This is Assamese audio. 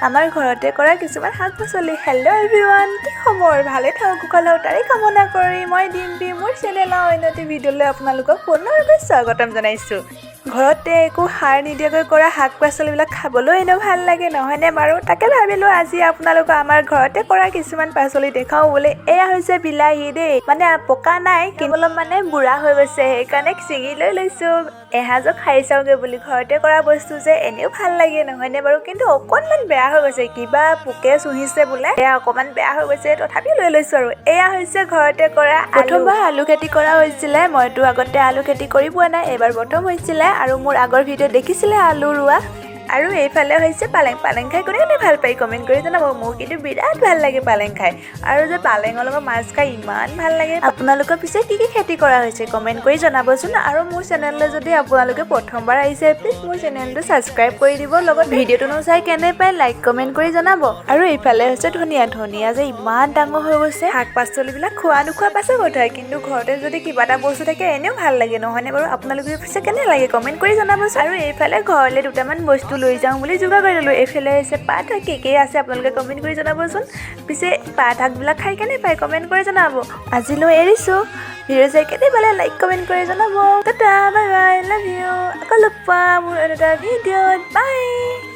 আমাৰ ঘৰতে কৰা কিছুমান শাক পাচলি। হেল্ল' এভৰিৱান, কি খবৰ? ভালে থাকক, কুশল হওক, তাৰে কামনা কৰি মই ডিম্পী মোৰ চেনেলৰ অন্য এটি ভিডিঅ'লৈ আপোনালোকক পুনৰবাৰ স্বাগতম জনাইছোঁ। ঘৰতে একো সাৰ নিদিয়াকৈ কৰা শাক পাচলিবিলাক খাবলৈ এনেও ভাল লাগে, নহয়নে বাৰু? তাকে ভাবিলোঁ আজি আপোনালোকক আমাৰ ঘৰতে কৰা কিছুমান পাচলি দেখাওঁ বুলি। এয়া হৈছে বিলাহী দেই, মানে পকা নাই কিন্তু অলপ মানে বুঢ়া হৈ গৈছে, সেইকাৰণে ছিঙি লৈ লৈছোঁ এসাঁজক খাই চাওঁগৈ বুলি। ঘৰতে কৰা বস্তু যে এনেও ভাল লাগে, নহয়নে বাৰু? কিন্তু অকণমান বেয়া হৈ গৈছে, কিবা পোকে চুহিছে বোলে, এয়া অকণমান বেয়া হৈ গৈছে, তথাপিও লৈ লৈছোঁ। আৰু এয়া হৈছে ঘৰতে কৰা। প্ৰথমবাৰ আলু খেতি কৰা হৈছিলে। মইতো আগতে আলু খেতি কৰি পোৱা নাই, এইবাৰ প্ৰথম হৈছিলে। আৰু মোৰ আগৰ ভিডিঅ'ত দেখিছিলে আলু ৰোৱা। আৰু এইফালে হৈছে পালেং। পালেং খাই কোনে কোনে ভাল পায়, কমেণ্ট কৰি জনাব। মোৰ কিন্তু বিৰাট ভাল লাগে পালেং খাই। আৰু যে পালেঙৰ লগত মাছ খাই ইমান ভাল লাগে। আপোনালোকৰ পিছে কি কি খেতি কৰা হৈছে, কমেণ্ট কৰি জনাবচোন। আৰু মোৰ চেনেললৈ যদি আপোনালোকে প্ৰথমবাৰ আহিছে, প্লিজ মোৰ চেনেলটো ছাবস্ক্ৰাইব কৰি দিব, লগত ভিডিঅ'টোনো চাই কেনে পায় লাইক কমেণ্ট কৰি জনাব। আৰু এইফালে হৈছে ধনিয়া। ধনিয়া যে ইমান ডাঙৰ হৈ গৈছে। শাক পাচলিবিলাক খোৱা নোখোৱা পাছৰ কথা, কিন্তু ঘৰতে যদি কিবা এটা বস্তু থাকে, এনেও ভাল লাগে, নহয়নে বাৰু? আপোনালোকে পিছে কেনে লাগে, কমেণ্ট কৰি জনাবচোন। আৰু এইফালে ঘৰলৈ দুটামান বস্তু লৈ যাওঁ বুলি যোগাৰ কৰি ল'লোঁ। এইফালে হৈছে পাত শাক। কি কি আছে, আপোনালোকে কমেণ্ট কৰি জনাবচোন। পিছে পাত শাকবিলাক খাই কেনে পায়, কমেণ্ট কৰি জনাব। আজিলৈ এৰিছোঁ। ভিডিঅ' চাই কেনে পালে লাইক কমেণ্ট কৰি জনাব। Tata, bye bye, love you. আকৌ লগ পাম মোৰ এটা ভিডিঅ'ত। বাই।